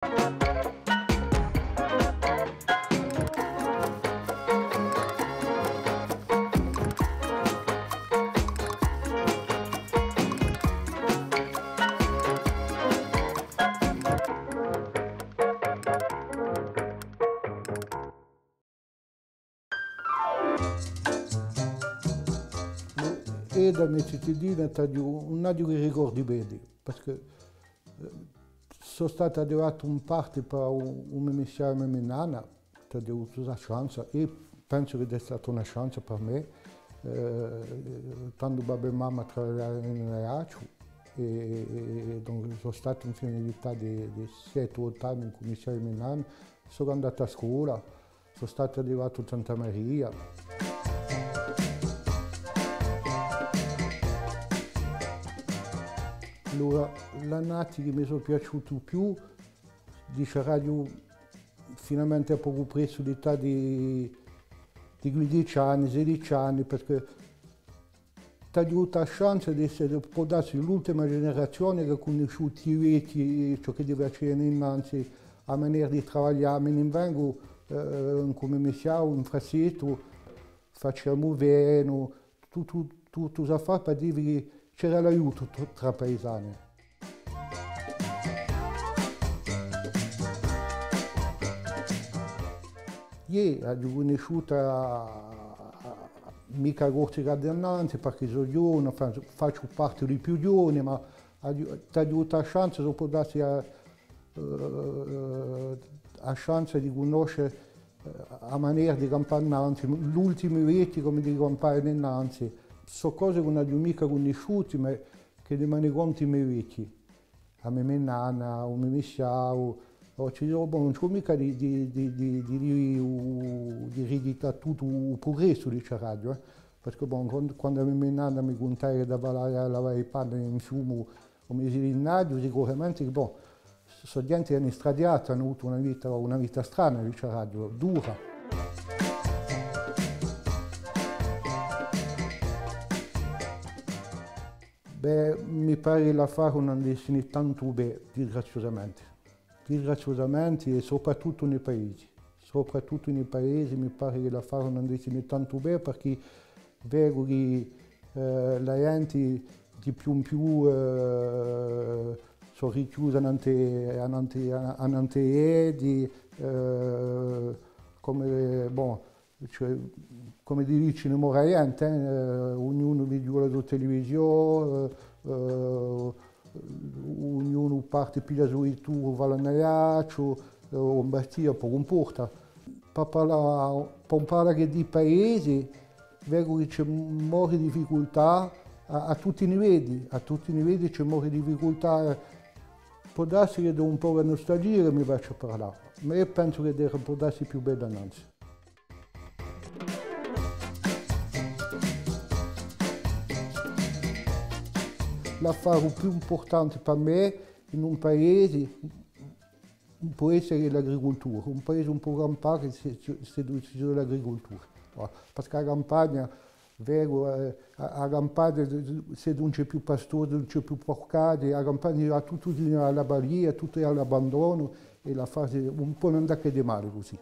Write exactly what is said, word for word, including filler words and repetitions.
Eiu da me zitiddina t'aghju, ùn aghju chè ricordi belli, perchè, eh, sò statu allevatu in parte per u, u me missiavu è me minnanna, t'aghju avutu sta chance, è pensu chì hè stata una chance per mè, eh, tandu babbu è mamma travagliavanu in Aiacciu, è, è, è donc sò statu infine in età di, di sette, ottu anni incù missiavu è minnanna, sò andatu à a scola, sò statu allevatu in Santa Maria. Allora, l'annati chì mi sò piaciutu più, diceraghju, finalmente à pocu pressu l'età di, di quindeci anni, sedeci anni, perchè t'aghju avutu a chance d'esse, pò dassi, l'ultima generazione chì hà cunnisciutu i vechji, ciò ch'elli facianu innanzi, a manera di travaglià. Mi n'invengu, eh, cum'è missiavu, in frassettu, faciamu u venu, tuttu, tuttu s'affare per dì vi chì c'era l'aiutu tra, tra paisani. Iè, aghju cunnisciutu, micca Corsica d'annanzi, perchè sò ghjovanu, fa-, facciu parte di i più ghjovani, ma aghju, t'aghju avutu a chance, s'o pò dassi, a, eh, a chance di cunnosce, eh, a manera di campà innanzi, l'ultimi vechji, cum'elli campavanu innanzi. Sò cose chì ùn aghju micca cunnisciutu, ma chì di me ne contu i me vechji. A me minnanna, u me missiavu, o ci sò, bon, ùn ci vò micca di, di, di, di, di, di, u, di ridità tuttu u prugressu, diceraghju, eh. Perchè, bon, quandu, quandu a me minnanna mi cuntava chì andava à, à lavà i panni in fiumu, u mesi di ghjennaghju, sicuramente, bon, sò ghjenti chì anu stradiatu, anu avutu una vita, una vita strana, diceraghju, dura. Bè, mi pari chì l'affari ùn andessini tantu bè, disgraziosamente. Disgraziosamente, è soprattuttu in i paesi. Soprattuttu in i paesi mi pari chì l'affari ùn andessini tantu bè, perchè vecu chì, eh, a ghjenti di più in più, eh, sò richiusi annantu, annantu, annantu à eddi, eh, cum'è, bon, cioè, cum'è dicini, mori a ghjenti, eh, ognunu vidia a so televisione, eh, eh, ognunu parte, piglia a so vittura, và in Aiacciu, eh, o in Bastia, pocu impurta. Pà parlà, pà ùn parlà chè di paesi, vecu chì ci hè mori difficultà à, à tutti i livelli, à tutti i livelli ci hè mori difficultà. Pò dassi chì hè un pocu a nustalgia chì mi faci parlà, ma eiu pensu chì era, pò dassi, più beddu innanzi. L'affari più impurtanti pà mè in un paesi ùn pò esse chè l'agricultura, un paesi ùn pò campà chè s'è, s'è, s'è ùn ci hè l'agricultura. Perchè a campagna, vecu, eh, a, a campagna, s'è ùn ci hè più pastori, ùn ci hè più purcari, a campagna hà tuttu à a ballia, tuttu à l'abbandonu, è l'affari ùn pò andà chè di mali cusì.